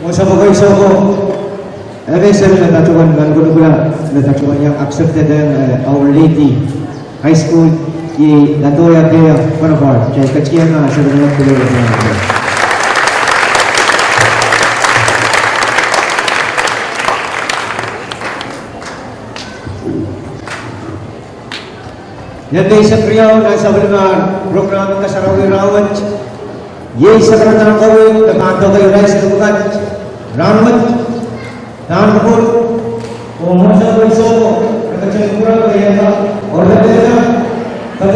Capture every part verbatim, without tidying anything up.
Mwohn sapwekoi soukohp, e me seri me patohwan nankonukula, me patohwan iang accepted en, eh, Our Lady High School, iei Latoya Keia Bonaparte, kitail ketikihong ah seri me patohwan. Nin eisek riau nan sapwellimar program en kasarawi rahnwet, iei sakaradahn kaweid me pahn doke irail seri pwukat rahnwet, pahn kupwur, oh mwohn sapwekoi soukohp, re ketin kupwurda, iei, oh re pahn, pahn,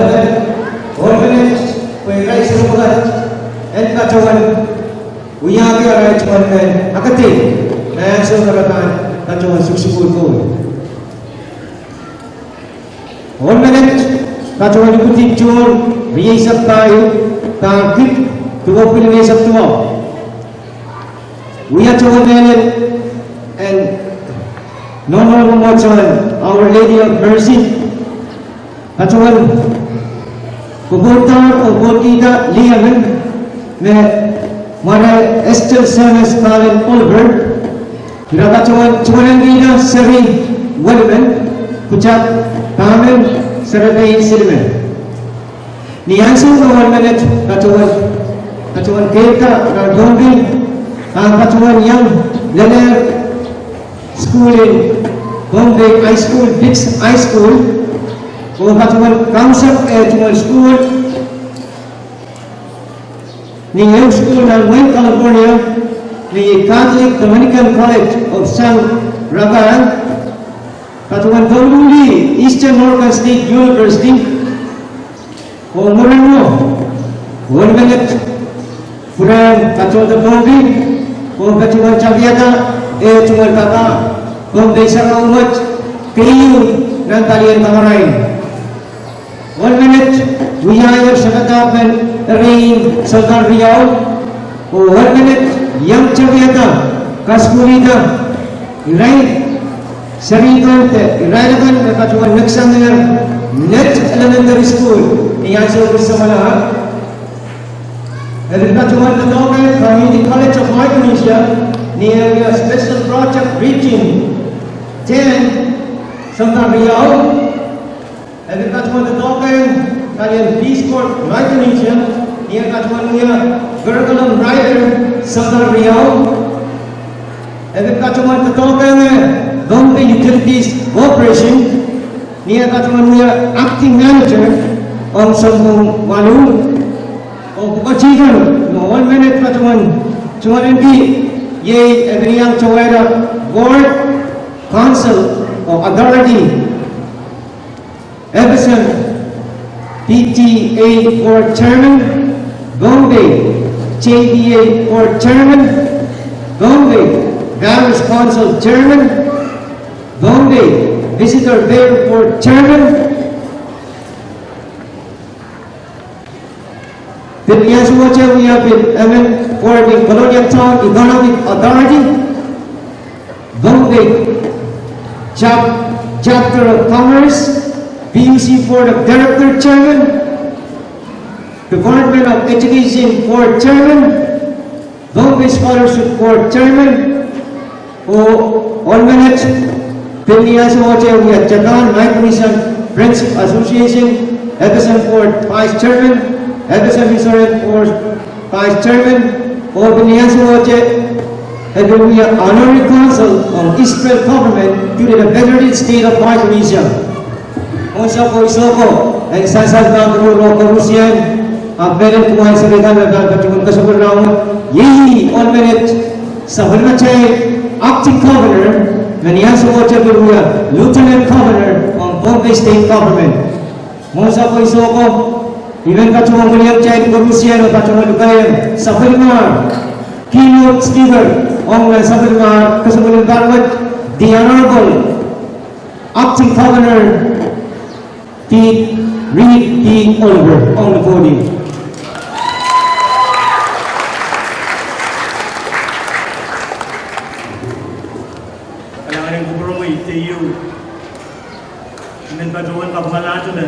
oh re pahn, pwe irail seri pwukat en patohwan wiahki arail tungoal mehn akadei, me ansou me re pahn patohwan sukusukuhl kowe. Ohl menet patohwan ipwidi tohn rieisek pahieu pahn kid duwepwiki limeisek duwau. Wia towe mehlel en nohno mwomwohdiso en Our Lady of Mercy, patohwan kupwurdahr oh kupwurkihda lih emen me mware Estelle Semes Kalin Oliver, ira patohwan tungoalenkihda seri welimen, pwutak pahmen, serepein silimen. Ni ansou me ohl menet patohwan, patohwan keirda nan Pohnpei, ah patohwan iang lelehr sukuhl en Pohnpei High School, Dix High School, oh patohwan kaunsehr eh tungoal sukuhl ni ehu sukuhl nan wein California, ni Catholic Dominican College of San Rafael, patohwan douluhl Eastern Oregon State University, oh mwurin mwo, ohl menet pwurehng patohda Pohnpei, oh patohwan tapiada eh tungoal pahpa, Pohnpei sarawi wet, keieu nan palien kamarain. Ohl menet wiahier sakaradahn erein sounpar riau, oh ohl menet iang tapiada, kasukuhlihda irail seri kan de irail akan me patohwan neksang Nett Elementary School ni ansou pil samwalahro. E pil patohwan doadoahk Community College of Micronesia ni eh wia Special Project Region Ten, sounpar riau. E pil patohwan doadoahk palien Peace Corps Micronesia ni eh patohwan wia Curriculum Writer, sounpar riau. E pil patohwan doadoahk Pohnpei Utilities Corporation ni eh patohwan wia Acting Manager ong sounpwong waluh. Oh pwukoa teikan me ohl menet patohwan tungoalenki, iei e pil iang towehda Ward Council oh Authority, Epsom P T A Board Chairman, Pohnpei J B A Board Chairman, Pohnpei Parish Council Chairman, Pohnpei Visitor Affairs Board Chairman. Pil ni ansouohte wia pil emen Pohnpei Colonial Town Economic Authority, Pohnpei Chap-, Chapter of Commerce, P U C Board of Director Chairman, Department of Education Board Chairman, Pohnpei Scholarship Board Chairman, oh ohl menet pil ni ansouohte wia Japan Micronesian Friendship Association, Epsom Board Vice Chairman, Epsom Insurance Board Vice Chairman, oh pil ni ansouohte e pil wia Honorary Consul ong Israel Government to the Federated State of Micronesia. Mwohn sapwekoi soukohp, en sansal pahn kupwur oh koarusie, ahpw mehlel kumwail seri kan me pahn patohwan kesempwal rahnwet, iei ohl menet sapwellimatail Acting Governor, me ni ansouohte pil wia Lieutenant Governor ong Pohnpei State Government. Mwohn sapwekoi soukohp, I men patohwan wiliakitail koarusie oh patohwan lukehiong sapwellimar keynote speaker ong nan sapwellimar kesempwal en pahr wet, the Honorable Acting Governor Pete Reed P. Oliver ong the podium. Kalahngan en kupwuromwi, keieu. I men patohwan kapwungalahte me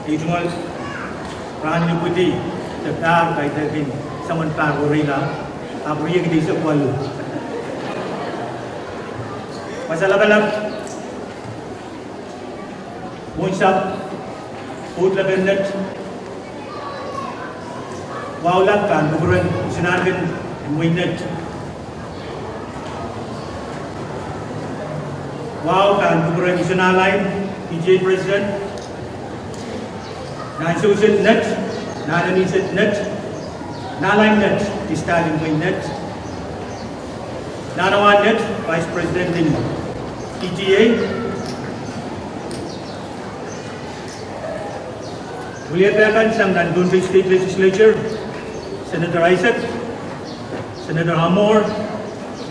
ei tungoal rahn en ipwidi de pahr kaidehkin soangen pahr wereila, ahpw riekid eisek waluh. Wasa lapalap, mwohnsapw, pwoud lapalap, wahu lap pahn kupwuren Iso Nahnken en wehin Net. Wahu pahn kupwuren Iso Nahlain, P T A President, Nahn Souset Net, Nahn Eniset Net, Nahlain Net, District en wehin Net, Nahnawahn Net, Vice President en P T A, wiliakan sang nan Pohnpei State Legislature, Senator Isaac, Senator Amor,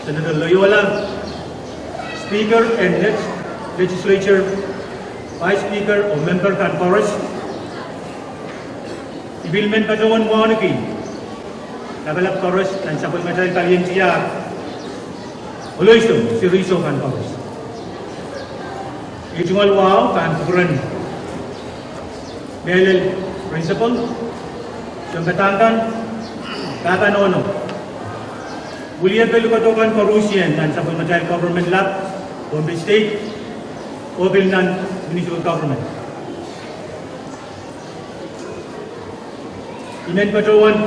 Senator Loyola, Speaker en Net Legislature, Vice Speaker oh memper kan koaros. I pil men patohwan wauneki lapalap koaros nan sapwellimatail palien tiahk, Oloiso, Seri Iso kan koaros. Ei tungoal wahu pahn kupwuren mehlel principal, sounpadahk kan, pahpa nohno, wiliakapwal kan koarusie nan sapwellimatail government lap, Pohnpei State, oh pil nan municipal government. I men patohwan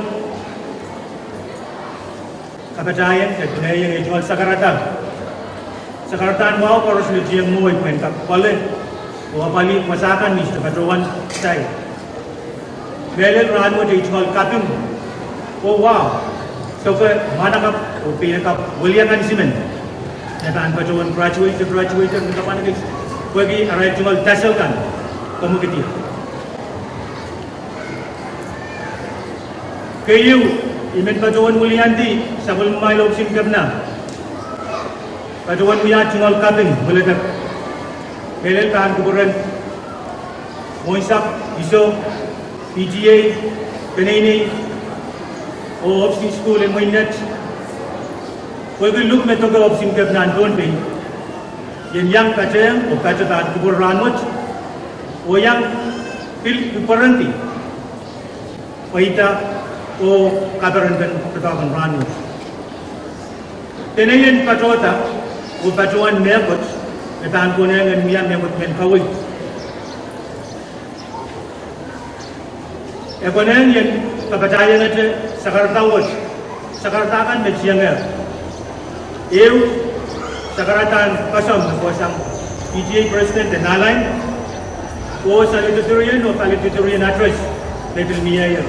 kapatahieng, kapatahieng ei tungoal sakarada. Sakaradahn wahu koaros me tieng mwowe pwehn kak pwoale oh apwalih wasa kan me I sohte patohwan sair. Mehlel rahnwet ei tungoal kaping oh wahu, sohte mwahnakapw oh peinakapw wiliakan isimen me pahn patohwan graduate, graduate, me kapwaiada pwehki arail tungoal tasel kan, komwekid ie. Keieu, I men patohwan wiliandi sapwellimamwail ohpis en kepina, patohwan wia tungoal kaping, mweledek, mehlel pahn kupwuren Mwohnsapw, Iso, P T A, peneinei, oh ohpis en sukuhl en wehin Net, pwehki luk me doke ohpis en kepina en Pohnpei, I en iang patehng oh patohwan kupwur rahnwet, oh iang pil kupwurengki pweida oh kaperenpen doadoahk en rahnwet. Dene I en patohda oh patohwan mehkot me pahn konehng en wia mehkot men kaweid. E konehng I en kapatahiengete sakarada wet, sakarada kan me tiengehr. Ehu, sakaradahn koasoi me kohsang P T A President en Nahlain, oh salutatorian oh valedictorian address me pil mieier.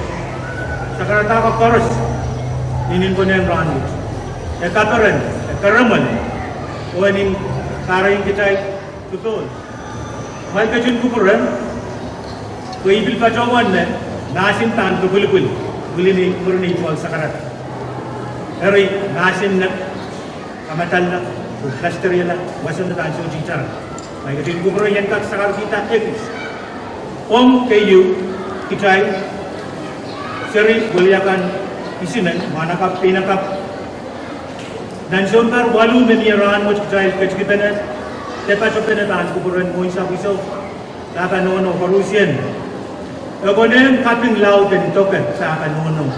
Sakarada kan koaros, I en konehng rahnwet. E kaperen, e keremwen, oh e nin kahrehiong kitail popohl. Kumwail ketin kupwure, pwe I pil patohwan me mahsen pahn lipwilipwil, mwurin ei tungoal sakarada. Eri mahsen me kamadala oh kasteriala wasa me pahn sohte itar. Kumwail ketin kupwure I en kak sakarkihda ekis. Ong keieu, kitail seri wiliakan isimen, mwahnakapw, peinakapw, nan sounpar waluh me mie rahnwet kitail ketikipene de patopene pahn kupwuren Mwohnsapw Iso, pahpa nohno koarusie. E konehng kaping laud en doke pahpa nohno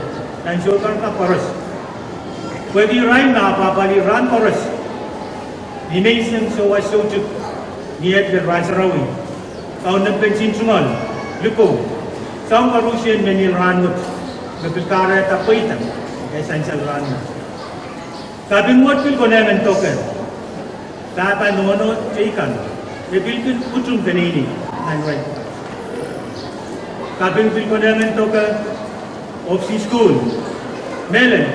nan sounpar kan koaros. Pwehki irail me apwahpwalih rahn koaros, ni menseng souwas soutuk, ni eht lel rahn sarawi, Kaun Lempen Sihntungoal, likou, soahng koarusie me mie rahnwet, me pil kahrehda pweida, e sansal rahnwet. Kaping wet pil konehng en doke pahpa nohno teikan, me pil kin utung peneinei nan irail. Kaping pil konehng en doke ohpis en sukuhl, mehlel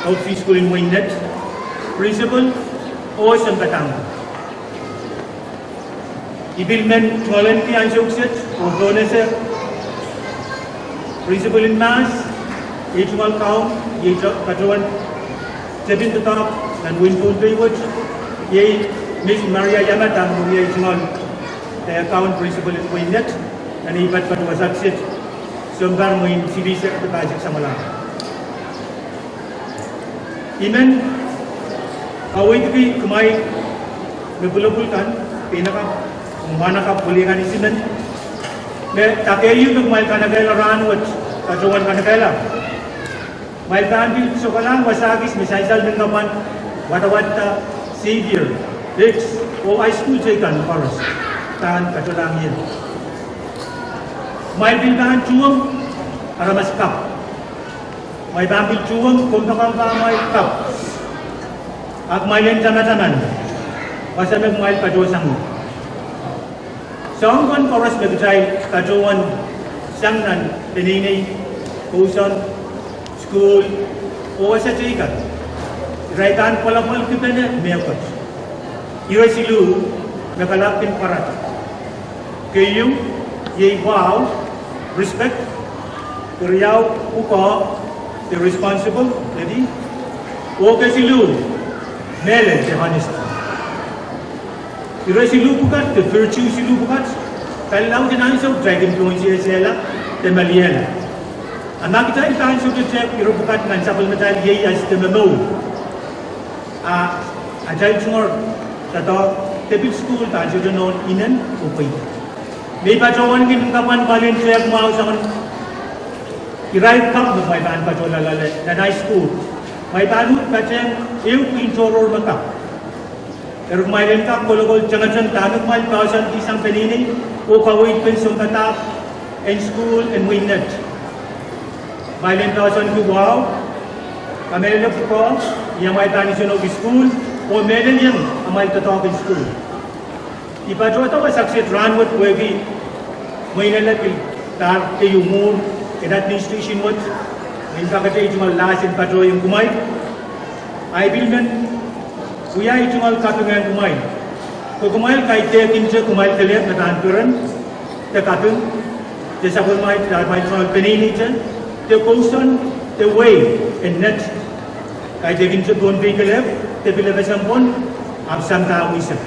ohpis en sukuhl en wehin Net, principal, oh sounpadahk. I pil men tungoalenki ansou kiset oh pohnese principal en mahs, ei tungoal kaun, iei patohwan tepin doadoahk nan wehin Pohnpei wet, iei Miss Maria Yamada, me iei tungoal, eh, kaun principal en wehin Net, nan ei patopato wasa kiset, sounpar mwein silihsek de pahisek samwalahro. I men kaweidki kumwail me pwulopwul kan, peinakapw, mwahnakapw, wiliakan isimen, me dake ehu me kumwail kanekehla rahnwet, patohwan kanekehla, kumwail pahn pil sokalahng wasa kis me sansal men kapwan wadawadda Xavier Lik, oh high school teikan koaros pahn patohlahng ie. Kumwail pil pahn tuhwong aramas kapw. Kumwail pahn pil tuhwong kompoakepahi kapw. Ahpw kumwail en tamataman wasa me kumwail patohsang ie. Soahng kan koaros me kitail patohwan sang nan peneinei, kousoan, sukuhl, oh wasa teikan, irail pahn pwalopwalkipene mehkot. Ire siluh me kalapw kin pwarada. Keieu, iei wahu, respect. Keriau, pwukoa, the responsible, lady. Oh kesiluh, mehlel, the honest. Ire siluh pwukat, the virtue siluh pwukat, pali laud en ansou kitail kin pohnsehsehla de meliehla. A ma kitail pahn sohte tehk ire pwukat nan sapwellimatail ieias de momour, a atail tungoal doadoahk de pil sukuhl pahn sohte nohn inen oh pweida. Me I patohwan kin kapwan pali en tehk mwahu soangen irail kapw me kumwail pahn patohla loale nan high school. Kumwail pahn uhd patehng ehu pwihn tohrohr me kapw. Eri kumwail en kak kolokol tengeteng dahme kumwail poahsoankihsang peneinei oh kaweid pen sounpadahk en sukuhl en wehi net. Kumwail en poahsoanki wahu, kamehlele pwukoa, ni amwail pahn isenohki sukuhl, oh mehlel ieng amwail doadoahk en sukuhl. I patohda wasa kiset rahnwet pwehki mwein ele pil pahr keieu mwuhr en administration wet, mwein pakete ei tungoal lahs en patohiong kumwail. Ahi pil men wia ei tungoal kaping ong kumwail. Pwe kumwail kaidehkinte kumwail kelehpw me pahn peren de kaping de sapwellimatail, amwail tungoal peneineite, de kousoan, de wehi en net. Kaidehkinte Pohnpei kelehpw de pil FSM pwon, ahpw sampah wisek.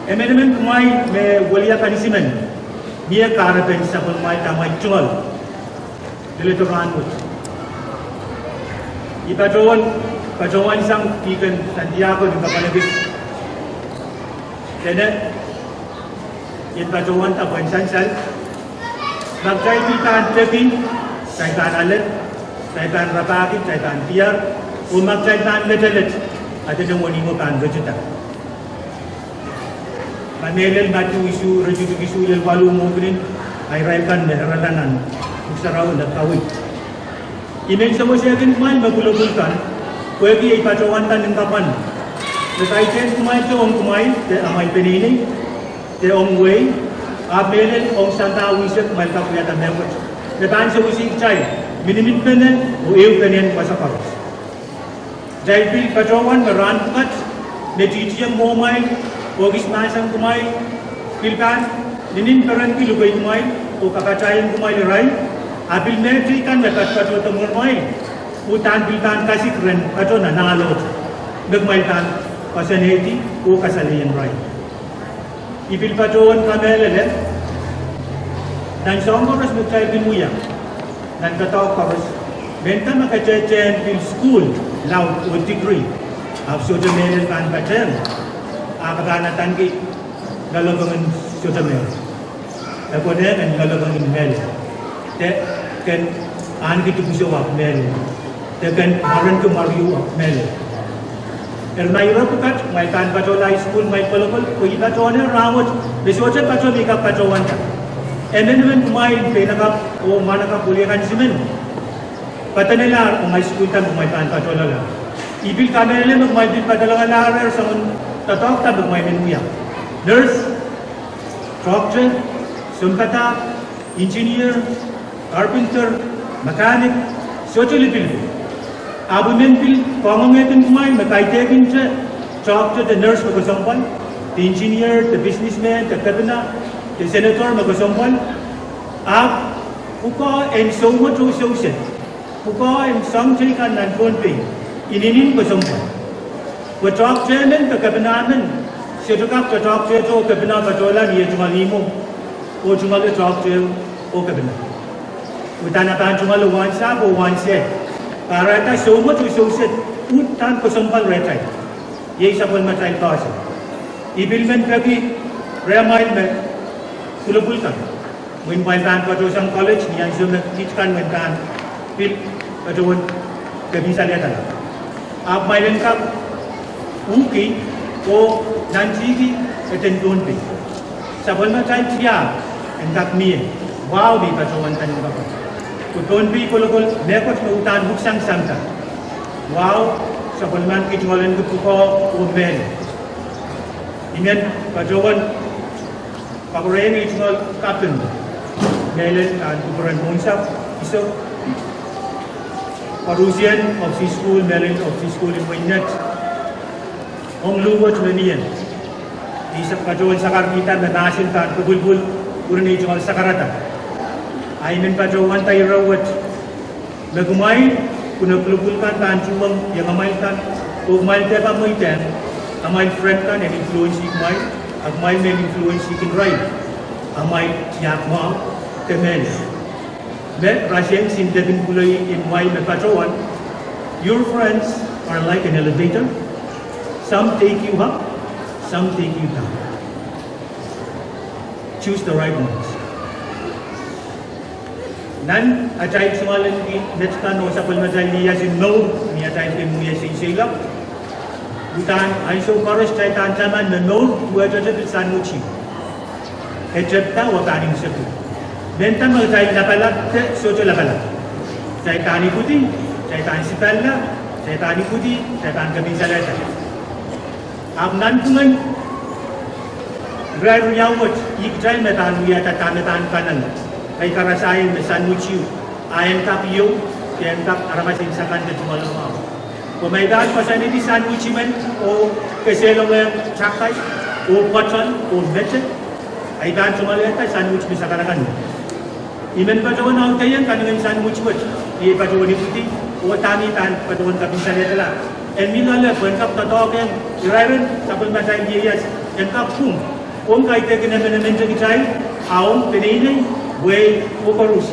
Emenemen kumwail me weliakanisimend, mie kahrepen sapwellimatail, amwail tungoal leledo rahnwet. I patohwan, patohwansang Dihken Santiago ni kapwa liki dene, I en patohwanda pwehn sansal. Ma kitail pil pahn peki, kitail pahn ale, kitail pahn rapahki, kitail pahn diar, oh ma kitail pahn letelet, a dene wenihmwo pahn retida. Ma mehlel Madiu isuh, iretikitik isuh lel waluh mwo pwinin, a irail kan me erala nan Pwuhk Sarawi me kaweid. I men sewesehkin kumwail me pwulopwul kan, pwehki ei patohwan kan nin kapwan, me kaidehn kumwail de ong kumwail de amwail peneinei, de ong wehi, ahpw mehlel ong sampah wisek kumwail kak wiahda mehkot, me pahn sewese kitail miniminpene oh ehupene en wasa koaros. Kitail pil patohwan me rahn pwukat, me tihtieng mwohmwail oh ekis mahsen kumwail, pil pahn ninin perenki lukei kumwail oh kapatahieng kumwail irail, a pil mehteikan me patpatohdo mwohmwail, uhdahn pil pahn kasik ren patoh nan ahlo me kumwail pahn koasoanehdi oh kasalehiong irail. I pil patohwan kamehlele, nan soahng koaros me kitail kin wia, nan doadoahk koaros, mehnda me ketehte en pil sukuhl laud oh degree, ahpw sohte mehlel pahn patehng, a ke pahn adaneki loalopwongen sohte mehlel. E konehng en loalopwongen mehlel, de ken ahneki dipwisou ahpw mehlel, de ken mwarenki mwariou ahpw mehlel. Eri ma ire pwukat kumwail pahn patohla high school, kumwail kolokol, pwe I patohwan rahnwet me sohte patoh me I kak patohwanda. Emenemen kumwail peinakapw oh mwahnakapw weliakanisimend, padanelahr ong high school da me kumwail pahn patohlahng. I pil kamehlele me kumwail pil padanelahrehr soangen doadoahk da me kumwail men wia. Nurse, doctor, sounpadahk, engineer, carpenter, mechanic, sohte lipilipil. Ahpw I men pil kangoangehkin kumwail me kaidehkinte doctor de nurse me kesempwal, de engineer, de businessman, de kepina, de senator me kesempwal, ahpw pwukoa en soumwet oh sousehd, pwukoa en soahng teikan nan Pohnpei, inenen kesempwal. Pwe doctor men de kepina men sohte kak doadoahkte oh kepina patohla ni eh tungoal ihmwo oh tungoale doctor oh kepina. Uhdahn e pahn tungoale wahnsahpw oh wahnsehd, kahrehda soumwet oh sousehd uhdahn kesempwal rehtail. Iei sapwellimatail poahsoan. I pil men peki rehmwail me pwulopwul kan, mwein kumwail pahn patohsang college ni ansou me kiht kan mwein pahn pil patohwan kepin salehdala, ahpw kumwail en kak uhki Oh nantihki eden Pohnpei, sapwellimatail tiahk en kak mie, wahu me I patohwan kanengamah. Pwe Pohnpei kolokol mehkot me uhdahn wuksangisangi, wahu sapwellimaniki tungoal en kupwukoa oh mehlel. I men patohwan kapwurehng tungoal kaping mehlel en kupwuren Mounsapw Iso, koaruhsien office school, mehlel office school en Wainet, ong luhwet me mie. I patohwan sakarkihda me mahsen pahn kopwulpwul pwurehng tungoal sakarada. I men patohwanda ire wet me kumwail, pwunek pwulopwul kan pahn tuhwong iang amwail kan, oh kumwail dehpa mweidohng amwail friend kan en influence kumwail, a kumwail men influence kin irail, amwail tiahk mwahu de mehlel. Me rasehng sindepin pwuloi en wai me patohwan, your friends are like an elevator, some take you up, some take you down, choose the right ones. Nan atail tungoal en met kan oh sapwellimatail lias en mour ni atail kin wia seiseilok, uhdahn ansou koaros kitail pahn taman me mour duwehte pil sanwuti. E tepda oh pahn imwisekla. Mehnda me kitail lapalap de sohte lapalap, kitail pahn ipwidi, kitail pahn sipalla, kitail pahn ipwidi, kitail pahn kepinsalehda. Ahpw nanpwungen irair riau wet, ih kitail me pahn wiahda dahme pahn kanengamah, ei karasahieng me sanwuti, a en kak iou, de en kak aramas en sakante tungoal mwahu. Pwe ma I pahn koasoanehdi sanwuti men oh kesehlong takai oh pwoton oh mete, I pahn tungoalehda sanwuti me sakanakan. I men patohwan audehng kanengen sanwuti wet, I patohwan ipwidi, oh dahme I pahn patohwan kepinsalehda, en mi loale pwe en kak doadoahk ong irairen sapwellimatail lias en kak pwung ong kaidehkin emenemen kitail, a ong peneinei, wehi oh koaros,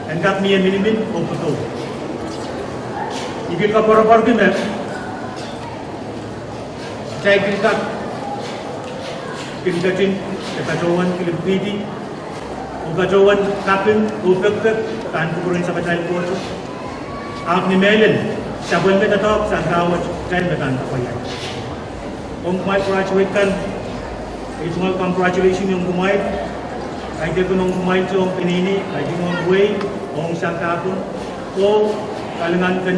en kak mie minimin oh pwukoa. I pil koapworopworki me kitail pil kak, pil ketin, de patohwan kilipwikihdi oh patohwan kaping oh pekipek pahn kupwuren Samatail Koht. Ahpw ni mehlel, sapwellime doadoahk sang rahnwet kitail me pahn kapwaiada. Ong kumwail graduate kan, ei tungoal congratulation ong kumwail. Kaidehkin ong kumwail, ong peneinei, kaidehkin ong wehi, ong sampah pwon, oh kalinganpen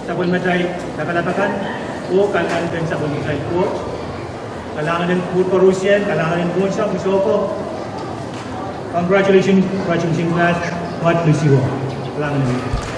sapwellimatail lapalap akan, oh kalinganpen sapwellimatail Koht. Kalahngan en kupwur koarusie, kalahngan en Mounsapw Iso ko. Congratulations, graduation class. God bless you all. Kalahngan en